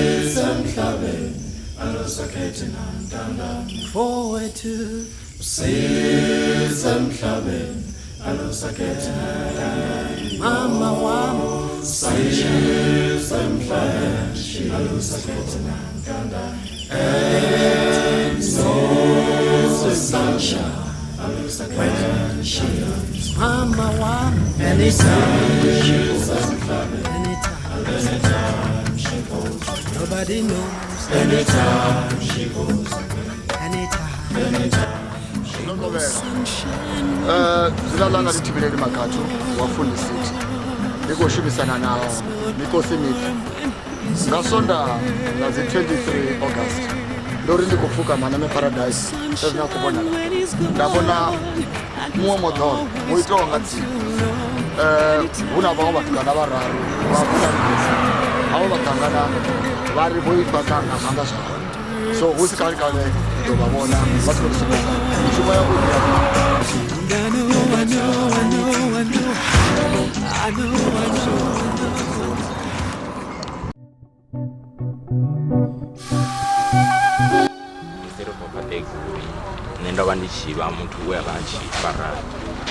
Sisemhlabeni alusakhethi nantandane Mfowethu Sisemhlabeni alusakhethi nantandane mama wami Sisemhlabeni alusakhethi nantandane And so sunshine alusakhethi nantandane mama wami Anytime she goes emhlabeni anytime anytime she goes nobody knows anytime she goes anytime anytime she goes sunshine Dzina ḽanga ndi Thivheleli Makhathu wa Fundi City ndi khou shumisana na Mikosi Media nga Sondaha nga dzi 23 August ndo ri ndi khou pfuka Maname Paradise zwezwi na khou vhonala nda vhona muṅwe moḓoro wo itiwaho nga tsimbi hu na vhaṅwe vhatukana vhararu vha vula havho vhaṱangana vha ri vho i fhaṱa nga zwanḓa zwavho so hu si kale kale ri ḓo vha vhona vha tshi khou ri sumbedza mishumo yavhuḓi ya I know, I know, I know, I know, I know, I know, I know. Musi ri khou fhaṱa goloi nṋe ndo vha ndi tshi vha muthu we a vha a tshi fara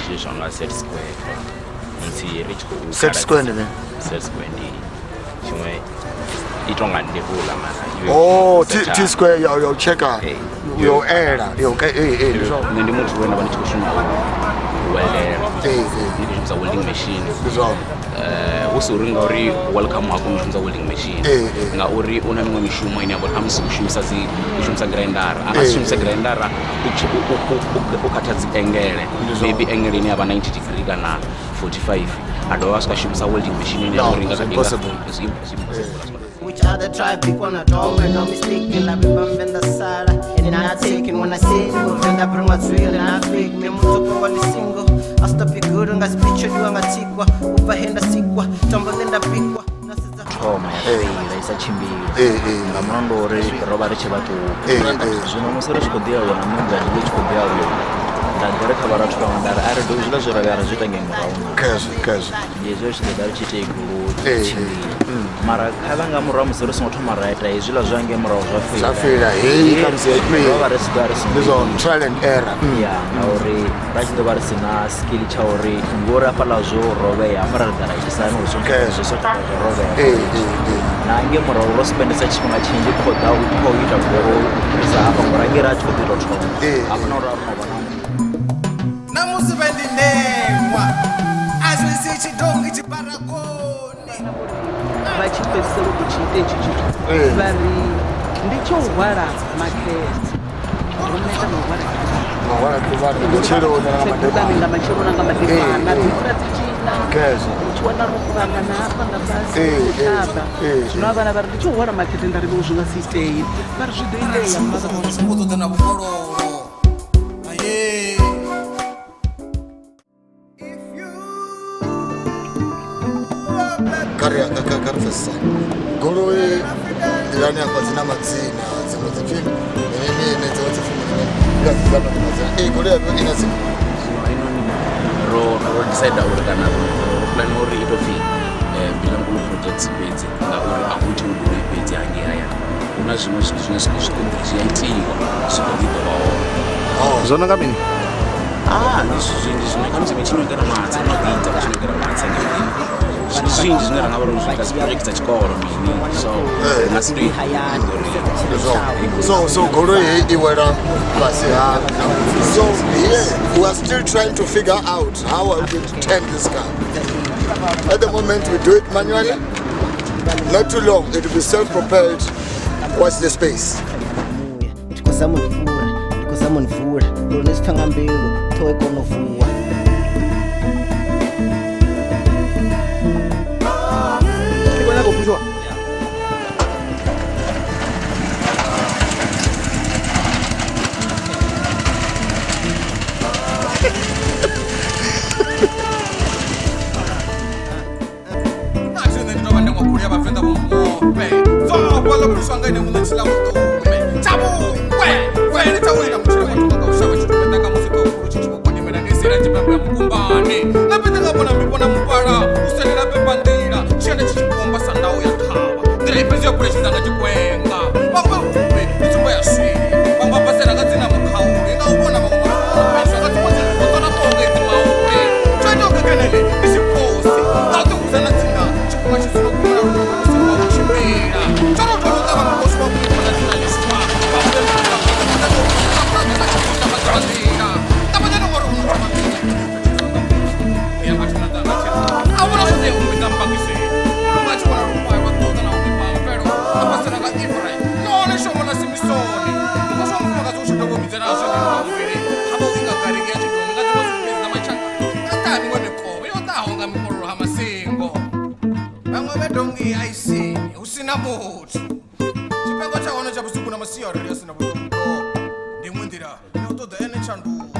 zwithu zwa nga set square musi ri tshi khou Set square ndi mini? Set square ndi tshiṅwe i tonga ndi ruler mara iwe Oh, u T square ya u tsheka Ee. ya u ela ya u ee ndi zwone. Nṋe ndi muthu we nda vha ndi tshi khou shuma u weldela Ee, ndi khou shumisa welding machine ndi zwone. Hu si uri ngauri welcome ha koni u shumisa welding machine Ee. ngauri u na miṅwe mishumo ine ya vha uri khamusi u shumisa dzi u shumisa grindara a nga si Ee. shumise grindara u khatha dzi engele Ndi zwone. maybe engele ine ya vha 90 degree kana 45 a dovha a swika shumisa welding machine ine ya No, vha uri it's impossible. It's impossible. Which other tribe pick one at all? No mistaken, like Venda Sara. And not taken when I say Venda bring what's real and I fake. Me mutuko wa single. I stop you good and I speech you and I tikwa. Upahenda sikwa, tambolinda pikwa. Thoma ya feila i sa tshimbili Ee, ee. nga mulandu wa uri ro vha ri tshe vhaṱuku Ee, ee. zwino musi ri tshi khou ḓi aluwa na miṅwe ndi tshi khou ḓi aluwa nda ḓi ri kha vharathu vhaṅwe nda ri a ri dovhi zwiḽa zwe ra vhuya ra zwi ita ngei murahu na Khezwo khezwo. ndi hezwi ri tshi ḓo ḓa ri tshi ita goloi Ee, tshimbila mara kha vha nga murahu musi ri songo thoma ra ita hezwiḽa zwa ngei murahu zwa feila Zwa feila, heyi khamusi ya- ro vha ri si ḓo vha ri si Ndi zwone trial and error. Ya ngauri ra tshi ḓo vha ri si na skill tsha uri ngori hafhaḽa zwo rovhea hafha ra ḓa ra itisa hani uri Khezwo. zwi so zwo rovhea Ee, ee, ee. na nge murahu ro spendesa tshifhinga tshinzhi khou ḓa u khou ita goloi u fhirisa hafha ngori hangei ra tshi khou ḓi tou thoma Ee, hafha na uri a ro no vha na Na musi vhe ndi ndeṅwa a zwi si tshidongi tshibarakoni Vha tshi fhedzisela u tshi ita hetshi tshithu Ee. vha ri ndi tsho u hwala makete ro neta na u hwala Mahwala ḓuvhani nga matsheloni na nga ḓuvhani nga madekwana. matsheloni nga madekwana Ee, ee. dzi mvula dzi tshi na Khezwo. u tshi wana ro kuvhangana hafha nga fhasi Ee, ee, thavha ee. zwino a vhana vha ri ndi tsho u hwala makete nda ri vho zwi nga si itei vha ri zwi ḓo itea. U ṱoḓa na vhukololo aye. Kha ri kha ri pfesesane goloi nḓilani afha dzi na madzina dziṅwe dzi pfhi mini mini dziṅwe dzi pfhi mini mini nga dzi dzana madzina ee goloi yavho i na dzina. Zwino inoni ro decide uri kana ro plan uri i to pfhi Bilankulu Projects fhedzi ngauri a hu itiwi goloi fhedzi hangei hayani hu na zwiṅwe zwithu zwine zwi a itiwa zwi kho ḓi ḓo vha hone. Zwo no nga mini? Ah, ndi zwithu zwinzhi zwine khamusi mitshino yo gera matse no ḓi ita mitshino yo gera matse ngei muḓini ndi zwinzhi zwine ra nga vha ro zwi ita dzi project dza tshikolo mini so ri nga si tou uri Ndi zwone. So goloi heyi i wela fhasi ha so here we are still trying to figure out how are we going to turn this car. At the moment we do it manually. Not too long it will be self-propelled. Watch the space. Ndi khou zama u fura, ndi khou zama u mvula lune zwi pfa nga mbilu ṱhoho i kona u vuwa. Ndi khou nyaga u phushiwa. Na thi nṋe ndi tovha ndengwa khulu ya vhavenḓa vho muofhe bva fhaḽa vhuliswa nga ine muṋe tshiḽa vhuṱume tshavhungwe wele tsha wela mutshila wa thunga nga u shavha tshitume ḓaka musi ṱokhulu tshi tshi vho gwadimela ngei sela tshipembe ya mukumbani na fhedzi nga vhona mbipo na mupala u sendela pepa nḓila tshienda tshi tshi pomba sa ndau ya thavha nḓila i tshigwenga vhaṅwe vhuvhe ndi tsumbo ya swili vhaṅwe vha basela nga dzina mukhauli nga u vhona vhaṅwe vhathu nga dziṅwe dzi dzo na ṱonga idzi mauli tsho itaho kekenene ndi tshikosi nga u ḓihudza na dzina tshifhinga tshi dzula gumela musi wa u tshimbila tsho no tou ṱavha mukosi wa vhuimo na dzina ḽiswa Vhaṅwe vha dongi a isini hu sina muthu tshifhinga tsha hone tsha vhusiku na masiari a sina vhuṱongo ndi iṅwe nḓila ya u ṱoḓa ene tshanduko.